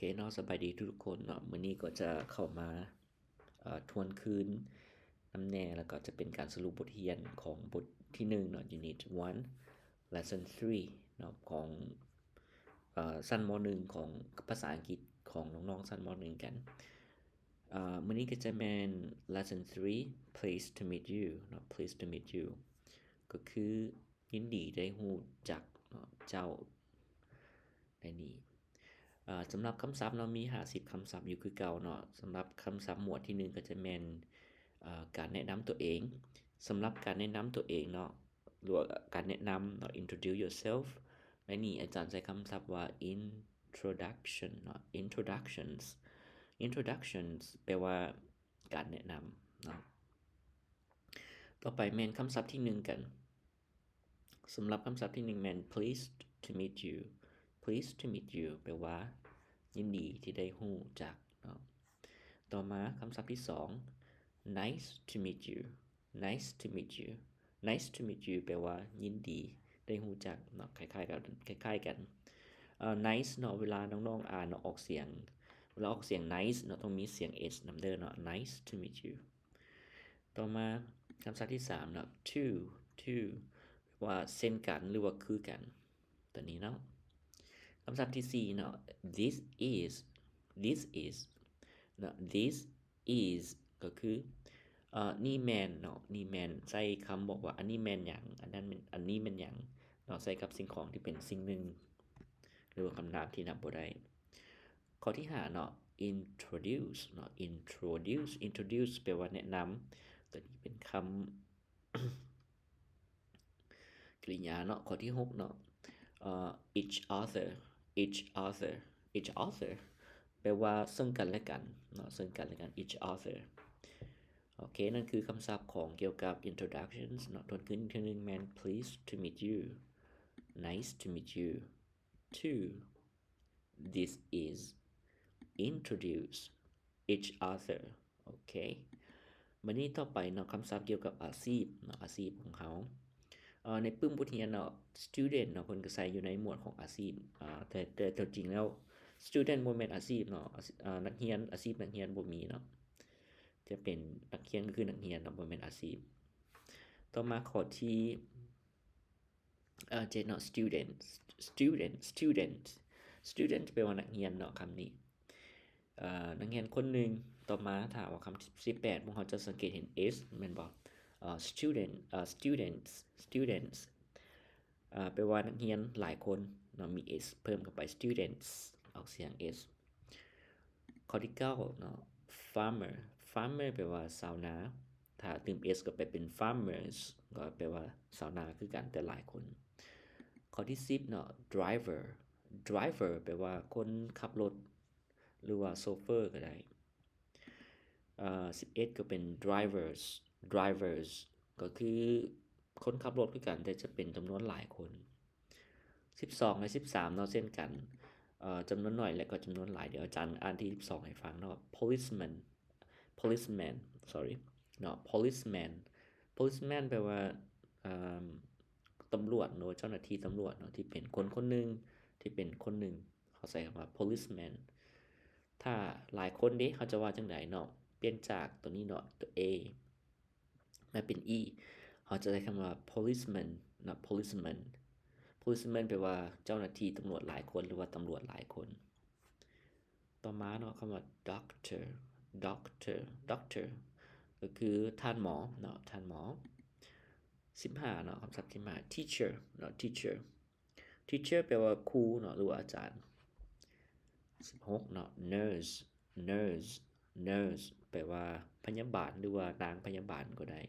ເຄເນາະ ສະບາຍດີທຸກໆຄົນເນາະ. ມື້ນີ້ກໍຈະເຂົ້າມາ ເອີ ທວນຄືນນຳແດ່ ແລ້ວກໍຈະເປັນການສະຫຼຸບບົດຮຽນຂອງບົດທີໜຶ່ງເນາະ Unit one Lesson three ເນາະ ຂອງ ເອີ ຊັ້ນ ມ.ໜຶ່ງ ຂອງພາສາອັງກິດຂອງນ້ອງໆຊັ້ນ ມ.ໜຶ່ງ ກັນ. ເອີ ມື້ນີ້ກໍຈະແມ່ນ Lesson three Pleased to meet you ເນາະ Pleased to meet you ກໍຄື ຍິນດີໄດ້ຮູ້ຈັກເນາະ ເຈົ້າ ໃນນີ້. ເອີ ສຳລັບຄຳສັບເນາະ ມີຫ້າສິບຄຳສັບຢູ່ຄືເກົ່າເນາະ. ສຳລັບຄຳສັບໝວດທີໜຶ່ງກໍຈະແມ່ນ ເອີ ການແນະນຳຕົວເອງ. ສຳລັບການແນະນຳຕົວເອງເນາະ ຫຼືວ່າການແນະນຳເນາະ Introduce yourself ໃນນີ້ອາຈານໃຊ້ຄຳສັບວ່າ Introduction ເນາະ Introductions Introductions ແປວ່າການແນະນຳເນາະ. ຕໍ່ໄປແມ່ນຄຳສັບທີໜຶ່ງກັນ. ສຳລັບຄຳສັບທີໜຶ່ງແມ່ນ Pleased to meet you Pleased to meet you ແປວ່າ ຍິນດີທີ່ໄດ້ຮູ້ຈັກເນາະ. ຕໍ່ມາຄຳສັບທີສອງ Nice to meet you Nice to meet you Nice to meet you ແປວ່າ ຍິນດີໄດ້ຮູ້ຈັກເນາະ ຄ້າຍໆກັນ ຄ້າຍໆກັນ. ເອີ Nice ເນາະ ເວລານ້ອງໆອ່ານເນາະ ອອກສຽງ ເວລາອອກສຽງ Nice ເນາະ ຕ້ອງມີສຽງ S ນຳເດີເນາະ Nice to meet you. ຕໍ່ມາຄຳສັບທີສາມເນາະ too too ແປວ່າເຊັ່ນກັນ ຫຼືວ່າຄືກັນ ຕົວນີ້ເນາະ. ຄຳສັບທີສີ່ເນາະ this is this is ເນາະ this is ກໍຄື ເອີ ນີ້ແມ່ນເນາະ ນີ້ແມ່ນ ໃຊ້ຄຳບອກວ່າ ອັນນີ້ແມ່ນຫຍັງ ອັນນັ້ນແມ່ນ ອັນນີ້ແມ່ນຫຍັງເນາະ ໃຊ້ກັບສິ່ງຂອງທີ່ເປັນສິ່ງໜຶ່ງ ຫຼືວ່າຄຳນາມທີ່ນັບບໍ່ໄດ້. ຂໍ້ທີຫ້າເນາະ introduce ເນາະ introduce introduce ແປວ່າແນະນຳ ຕົວນີ້ເປັນຄຳ ກິລິຍາເນາະ. ຂໍ້ທີຫົກເນາະ ເອີ each other each other each other ແປວ່າເຊິ່ງກັນແລະກັນເນາະ ເຊິ່ງກັນແລະກັນ each other. ໂອເຄ ນັ້ນຄືຄຳສັບຂອງ ກ່ຽວກັບ introductions ເນາະ. ທວນຄືນອີກເທື່ອໜຶ່ງແມ່ນ pleased to meet you nice to meet you too this is introduce each other. ໂອເຄ ບັດນີ້ຕໍ່ໄປເນາະ ຄຳສັບກ່ຽວກັບອາຊີບເນາະ ອາຊີບຂອງເຮົາ. ເອີ ໃນປຶ້ມບົດຮຽນເນາະ student ເນາະ ເພິ່ນກໍໃສ່ຢູ່ໃນໝວດຂອງອາຊີບ ອາ ແຕ່ ແຕ່ຕົວຈິງແລ້ວ student ບໍ່ແມ່ນອາຊີບເນາະ ອາຊີບ ອາ ນັກຮຽນ ອາຊີບນັກຮຽນບໍ່ມີເນາະ ຈະເປັນນັກຮຽນກໍຄືນັກຮຽນເນາະ ບໍ່ແມ່ນອາຊີບ. ຕໍ່ມາຂໍ້ທີ ເອີ ເຈັດເນາະ student student student student ແປວ່ານັກຮຽນເນາະ ຄຳນີ້ ເອີ ນັກຮຽນຄົນໜຶ່ງ. ຕໍ່ມາຖ້າວ່າຄຳທີສິບແປດ ພວກເຮົາຈະສັງເກດເຫັນ S ແມ່ນບໍ່? ເອີ student ເອີ students students ເອີ ແປວ່ານັກຮຽນຫຼາຍຄົນເນາະ ມີ S ເພີ່ມເຂົ້າໄປ students ອອກສຽງ S. ຂໍ້ທີເກົ້າເນາະ farmer farmer ແປວ່າຊາວນາ ຖ້າຕື່ມ S ກໍໄປເປັນ farmers ກໍແປວ່າຊາວນາຄືກັນ ແຕ່ຫຼາຍຄົນ. ຂໍ້ທີສິບເນາະ driver driver ແປວ່າຄົນຂັບລົດ ຫຼືວ່າໂຊເຟີກໍໄດ້. ເອີ ສິບເອັດ ກໍເປັນ drivers drivers ກໍຄືຄົນຂັບລົດຄືກັນ ແຕ່ຈະເປັນຈຳນວນຫຼາຍຄົນ. ສິບສອງ ແລະ ສິບສາມເນາະ ເຊັ່ນກັນ ເອີ ຈຳນວນໜ້ອຍ ແລະ ກໍຈຳນວນຫຼາຍ. ດຽວອາຈານອ່ານທີສິບສອງໃຫ້ຟັງເນາະ policeman policeman sorry ເນາະ policeman policeman ແປວ່າ ເອີ ຕຳຫຼວດ ຫຼືວ່າເຈົ້າໜ້າທີ່ຕຳຫຼວດເນາະ ທີ່ເປັນຄົນຄົນໜຶ່ງ ທີ່ເປັນຄົນໜຶ່ງ ເຂົາໃຊ້ຄຳວ່າ policeman. ຖ້າຫຼາຍຄົນເດ ເຮົາຈະວ່າຈັ່ງໃດເນາະ? ປ່ຽນຈາກຕົວນີ້ເນາະ ຕົວ A ມາເປັນ E ເຮົາຈະໃຊ້ຄຳວ່າ policeman ເນາະ policeman policeman ແປວ່າເຈົ້າໜ້າທີ່ຕຳຫຼວດຫຼາຍຄົນ ຫຼືວ່າຕຳຫຼວດຫຼາຍຄົນ. ຕໍ່ມາເນາະ ຄຳວ່າ doctor doctor doctor ກໍຄືທ່ານໝໍເນາະ ທ່ານໝໍ. ສິບຫ້າເນາະ ຄຳສັບທີຫ້າ teacher ເນາະ teacher teacher ແປວ່າຄູເນາະ ຫຼືວ່າອາຈານ. ສິບຫົກເນາະ nurse nurse nurse ແປວ່າພະຍາບານ ຫຼືວ່ານາງພະຍາບານກໍໄດ້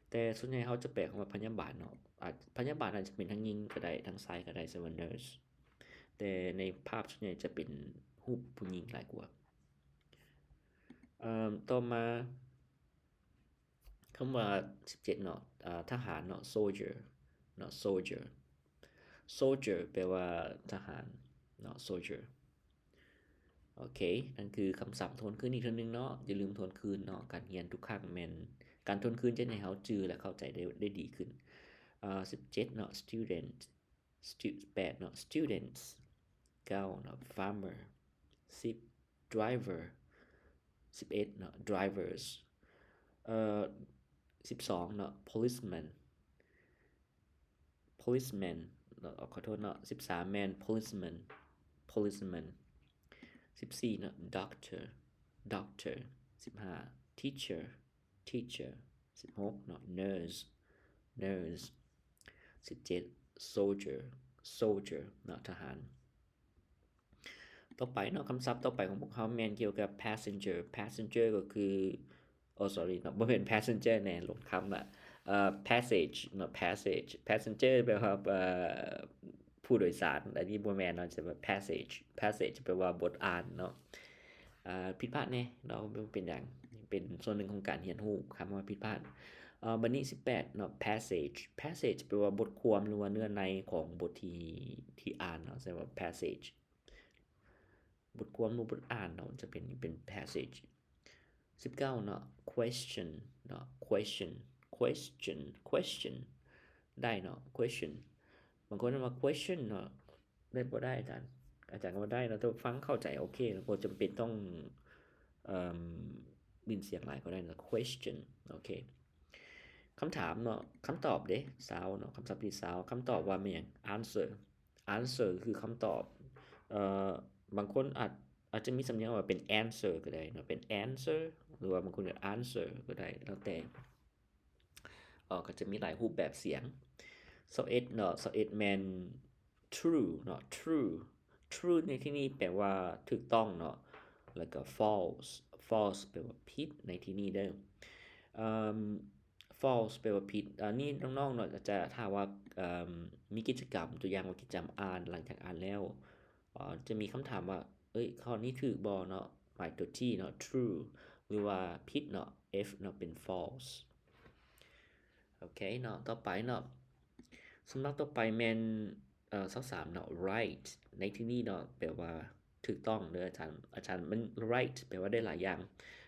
ແຕ່ສ່ວນໃຫຍ່ເຮົາຈະແປຄຳວ່າພະຍາບານເນາະ ອາດ ພະຍາບານອາດຈະເປັນທັງຍິງກໍໄດ້ ທັງຊາຍກໍໄດ້ ສະເໝືອນ nurse ແຕ່ໃນພາບສ່ວນໃຫຍ່ຈະເປັນຮູບຜູ້ຍິງຫຼາຍກວ່າ. ເອີ ຕໍ່ມາ ຄຳວ່າສິບເຈັດເນາະ ອາ ທະຫານເນາະ soldier ເນາະ soldier soldier ແປວ່າທະຫານເນາະ soldier. ໂອເຄ ນັ້ນຄືຄຳສັບ. ທວນຄືນອີກເທື່ອໜຶ່ງເນາະ ຢ່າລືມທວນຄືນເນາະ ການຮຽນທຸກຄັ້ງແມ່ນ ການທວນຄືນຈະເຮັດໃຫ້ເຮົາຈື່ ແລະ ເຂົ້າໃຈໄດ້ ໄດ້ດີຂຶ້ນ. ອາ ສິບເຈັດເນາະ student stu- ແປດເນາະ students. ເກົ້າເນາະ farmer. ສິບ driver ສິບເອັດເນາະ drivers ເອີ ສິບສອງເນາະ policeman policeman ເນາະ ຂໍໂທດເນາະ ສິບສາມແມ່ນ policeman policeman ສິບສີ່ເນາະ doctor doctor ສິບຫ້າ teacher teacher ສິບຫົກເນາະ nurse nurse ສິບເຈັດ soldier soldier ເນາະ ທະຫານ. ຕໍ່ໄປເນາະ ຄຳສັບຕໍ່ໄປຂອງພວກເຮົາແມ່ນກ່ຽວກັບ passenger passenger ກໍຄື ໂອ້ sorry ເນາະ ບໍ່ແມ່ນ passenger ແນ່ ຫຼົງຄຳລະ ເອີ passage ເນາະ passage passenger ແປວ່າ ເອີ ຜູ້ໂດຍສານ ອັນນີ້ບໍ່ແມ່ນເນາະ ຈະແບບ passage passage ແປວ່າບົດອ່ານເນາະ. ອາ ຜິດພາດແນ່ເນາະ ບໍ່ເປັນຫຍັງ ເປັນສ່ວນໜຶ່ງຂອງການຮຽນຮູ້ ຄຳວ່າຜິດພາດ. ເອີ ບັດນີ້ສິບແປດເນາະ passage passage ແປວ່າບົດຄວາມ ຫຼືວ່າເນື້ອໃນຂອງບົດທີ່ ທີ່ອ່ານເນາະ ສະນັ້ນວ່າ passage ບົດຄວາມ ຫຼືບົດອ່ານເນາະ ຈະເປັນ ເປັນ passage. ສິບເກົ້າເນາະ question ເນາະ question question question ໄດ້ເນາະ question ບາງຄົນເອີ້ນວ່າ question ເນາະ ໄດ້ບໍ່ໄດ້ອາຈານ? ອາຈານກໍວ່າໄດ້ເນາະ ແຕ່ວ່າຟັງເຂົ້າໃຈໂອເຄ ແລ້ວບໍ່ຈຳເປັນຕ້ອງ ເອີ່ມ ຫຼິ້ນສຽງຫຼາຍກໍໄດ້ເນາະ question ໂອເຄ. ຄຳຖາມເນາະ ຄຳຕອບເດ້ ຊາວເນາະ ຄຳສັບທີຊາວ ຄຳຕອບວ່າແມ່ນຫຍັງ? answer answer ຄືຄຳຕອບ ເອີ່ ບາງຄົນອາດ ອາດຈະມີສຳນຽງວ່າເປັນ answer ກໍໄດ້ເນາະ ເປັນ answer ຫຼືວ່າບາງຄົນກໍ answer ກໍໄດ້ ແລ້ວແຕ່ ເອີ ກໍຈະມີຫຼາຍຮູບແບບສຽງ. ຊາວເອັດເນາະ ຊາວເອັດແມ່ນ true ເນາະ true true ໃນທີ່ນີ້ແປວ່າຖືກຕ້ອງເນາະ ແລ້ວກໍ false false ແປວ່າຜິດໃນທີ່ນີ້ເດີ. ເອີ່ມ false ແປວ່າຜິດ. ອັນນີ້ນ້ອງໆເນາະ ອາດຈະ ຖ້າວ່າ ເອີ່ມ ມີກິດຈະກຳ ຕົວຢ່າງວ່າກິດຈະກຳອ່ານ ຫຼັງຈາກອ່ານແລ້ວ ເອີ່ ຈະມີຄຳຖາມວ່າ ເອີຍ ຂໍ້ນີ້ຖືກບໍ່ເນາະ ໝາຍຕົວ T ເນາະ true ຫຼືວ່າຜິດເນາະ F ເນາະ ເປັນ false. ໂອເຄເນາະ ຕໍ່ໄປເນາະ ສຳລັບຕໍ່ໄປແມ່ນ ເອີ່ ຊາວສາມເນາະ right ໃນທີ່ນີ້ເນາະ ແປວ່າຖືກຕ້ອງເດີອາຈານ ອາຈານ ມັນ right ແປວ່າໄດ້ຫຼາຍຢ່າງ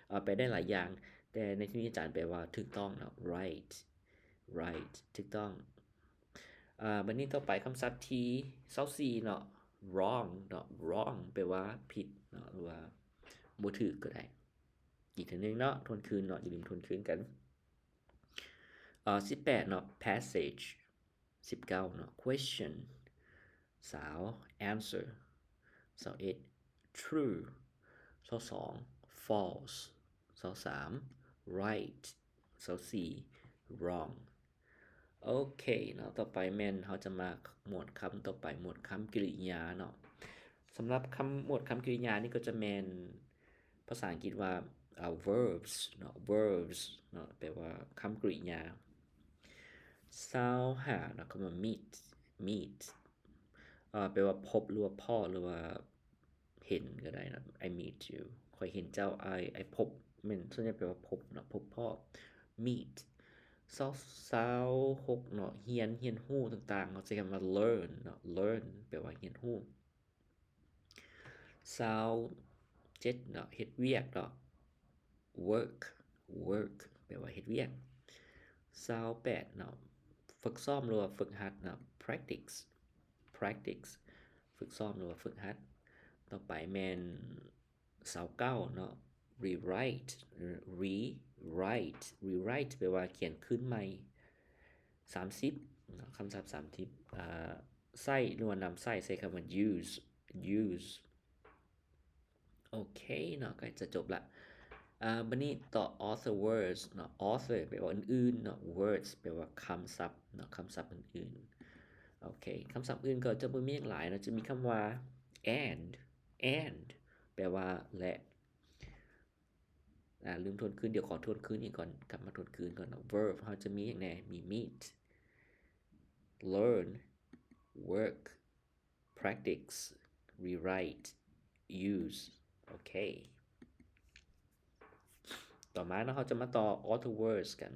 ເອີ່ ແປໄດ້ຫຼາຍຢ່າງ ແຕ່ໃນທີ່ນີ້ອາຈານແປວ່າຖືກຕ້ອງເນາະ right right ຖືກຕ້ອງ. ອາ ບັດນີ້ຕໍ່ໄປຄຳສັບທີຊາວສີ່ເນາະ wrong ເນາະ wrong ແປວ່າຜິດເນາະ ຫຼືວ່າບໍ່ຖືກກໍໄດ້. ອີກເທື່ອໜຶ່ງເນາະ ທວນຄືນເນາະ ຢ່າລືມທວນຄືນກັນ. ອາ ສິບແປດເນາະ passage ສິບເກົ້າເນາະ question ຊາວ answer ຊາວເອັດ true ຊາວສອງ false ຊາວສາມ right ຊາວສີ່ wrong. ໂອເຄເນາະ ຕໍ່ໄປແມ່ນເຮົາຈະມາໝວດຄຳຕໍ່ໄປ ໝວດຄຳກິລິຍາເນາະ. ສຳລັບຄຳ ໝວດຄຳກິລິຍານີ້ກໍຈະແມ່ນ ພາສາອັງກິດວ່າ ອາ verbs ເນາະ verbs ເນາະ ແປວ່າຄຳກິລິຍາ. ຊາວຫ້າເນາະ ຄຳວ່າ meet meet ເອີ ແປວ່າພົບ ຫຼືວ່າພໍ້ ຫຼືວ່າເຫັນກໍໄດ້ເນາະ I meet you ຂ້ອຍເຫັນເຈົ້າ I I ພົບ ແມ່ນ ສ່ວນໃຫຍ່ແປວ່າພົບເນາະ ພົບພໍ້ meet. ຊາວ ຊາວຫົກເນາະ ຮຽນ ຮຽນຮູ້ຕ່າງໆ ເຮົາໃຊ້ຄຳວ່າ learn ເນາະ learn ແປວ່າຮຽນຮູ້. ຊາວເຈັດເນາະ ເຮັດວຽກເນາະ work work ແປວ່າເຮັດວຽກ. ຊາວແປດເນາະ ຝຶກຊ້ອມ ຫຼືວ່າຝຶກຫັດເນາະ practice practice ຝຶກຊ້ອມ ຫຼືວ່າຝຶກຫັດ. ຕໍ່ໄປແມ່ນຊາວເກົ້າເນາະ rewrite rewrite rewrite ແປວ່າຂຽນຄືນໃໝ່. ສາມສິບເນາະ ຄຳສັບສາມສິບ ອາ ໃຊ້ ຫຼືວ່ານຳໃຊ້ ໃຊ້ຄຳວ່າ use use. ໂອເຄເນາະ ໃກ້ຈະຈົບລະ. ອາ ບັດນີ້ຕໍ່ other words ເນາະ other ແປວ່າອື່ນໆເນາະ words ແປວ່າຄຳສັບເນາະ ຄຳສັບອື່ນໆ. ໂອເຄ ຄຳສັບອື່ນກໍຈະບໍ່ມີຫຍັງຫຼາຍເນາະ ຈະມີຄຳວ່າ and and ແປວ່າ ແລະ. ອາ ລືມທວນຄືນ ດຽວຂໍທວນຄືນອີກກ່ອນ ກັບມາທວນຄືນກ່ອນເນາະ. verb ເຮົາຈະມີຫຍັງແດ່? ມີ meet, learn, work, practice, rewrite, use. ໂອເຄ ຕໍ່ມາເນາະ ເຮົາຈະມາຕໍ່ other words ກັນ.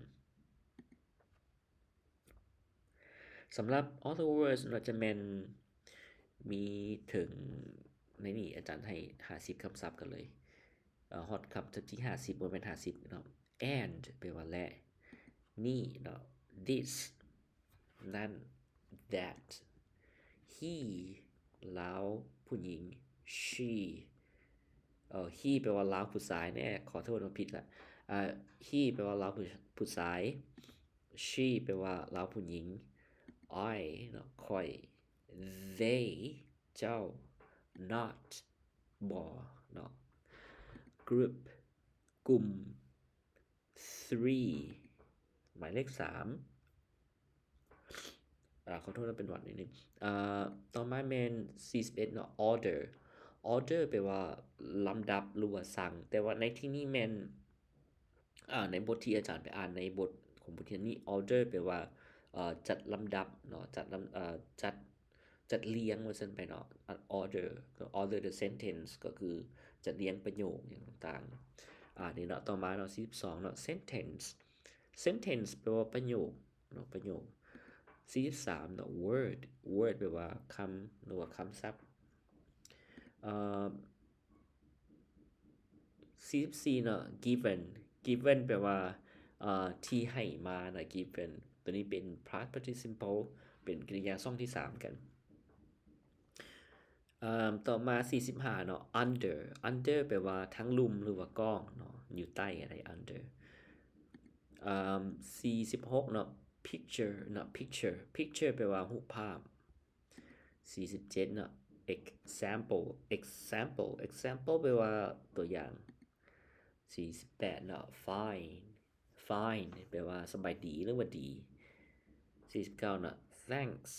ສຳລັບ other words ເນາະ ຈະແມ່ນມີເຖິງ ໃນນີ້ອາຈານໃຫ້ຫ້າສິບຄຳສັບກັນເລີຍ ເອີ ຮອດຄຳສັບທີຫ້າສິບ ບໍ່ແມ່ນຫ້າສິບເນາະ. and ແປວ່າ ແລະ ນີ້ເນາະ this ນັ້ນ that he ລາວ ຜູ້ຍິງ she ເອີ he ແປວ່າລາວຜູ້ຊາຍແນ່ ຂໍໂທດວ່າຜິດລະ ເອີ he ແປວ່າລາວຜູ້ ຜູ້ຊາຍ she ແປວ່າລາວຜູ້ຍິງ I ເນາະ ຂ້ອຍ they ເຈົ້າ not ບໍ່ເນາະ group ກຸ່ມ three ໝາຍເລກສາມ ອາ ຂໍໂທດນະ ເປັນຫວັດນິດໜຶ່ງ ອາ ຕໍ່ມາແມ່ນສີ່ສິບເອັດເນາະ order order ແປວ່າລຳດັບ ຫຼືວ່າສັ່ງ ແຕ່ວ່າໃນທີ່ນີ້ແມ່ນ ອາ ໃນບົດທີ່ອາຈານໄປອ່ານໃນບົດຂອງຜູ້ຮຽນນີ້ order ແປວ່າ ເອີ ຈັດລຳດັບເນາະ ຈັດລຳ ເອີ ຈັດ ຈັດລຽງວ່າຊັ້ນໄປເນາະ order order the sentence ກໍຄືຈັດລຽງປະໂຫຍກຫຍັງຕ່າງໆ ອາ ນີ້ເນາະ ຕໍ່ມາເນາະ ສີ່ສິບສອງເນາະ sentence sentence ແປວ່າປະໂຫຍກເນາະ ປະໂຫຍກ ສີ່ສິບສາມເນາະ word word ແປວ່າຄຳ ຫຼືວ່າຄຳສັບ ເອີ ສີ່ສິບສີ່ເນາະ given given ແປວ່າ ເອີ ທີ່ໃຫ້ມານະ given ຕົວນີ້ເປັນ past participle ເປັນກິລິຍາຊ່ອງທີສາມກັນ ເອີ ຕໍ່ມາສີ່ສິບຫ້າເນາະ under under ແປວ່າທາງລຸ່ມ ຫຼືວ່າກ້ອງເນາະ ຢູ່ໃຕ້ກໍໄດ້ under ເອີ ສີ່ສິບຫົກເນາະ picture ເນາະ picture picture ແປວ່າຮູບພາບ ສີ່ສິບເຈັດເນາະ example example example ແປວ່າຕົວຢ່າງ ສີ່ສິບແປດເນາະ fine fine ແປວ່າສະບາຍດີ ຫຼືວ່າດີ ສີ່ສິບເກົ້າເນາະ thanks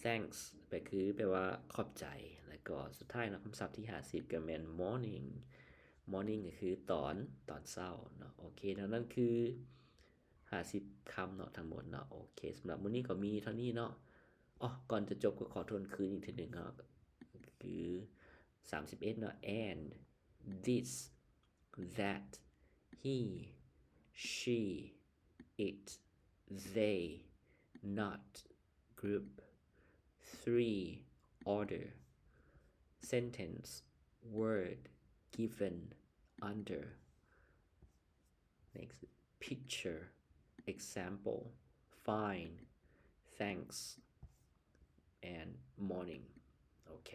thanks ແປຄື ແປວ່າຂອບໃຈ ແລ້ວກໍສຸດທ້າຍເນາະ ຄຳສັບທີຫ້າສິບກໍແມ່ນ morning morning ກໍຄືຕອນ ຕອນເຊົ້າເນາະ ໂອເຄເນາະ ນັ້ນຄື ຫ້າສິບຄຳເນາະ ທັງໝົດເນາະ ໂອເຄ ສຳລັບມື້ນີ້ກໍມີເທົ່ານີ້ເນາະ ອໍ ກ່ອນຈະຈົບກໍຂໍທວນຄືນອີກເທື່ອໜຶ່ງເນາະ ກໍຄື ສາມສິບເອັດເນາະ and this that he she it they not group three order sentence word given under next picture example fine thanks and morning ໂອເຄ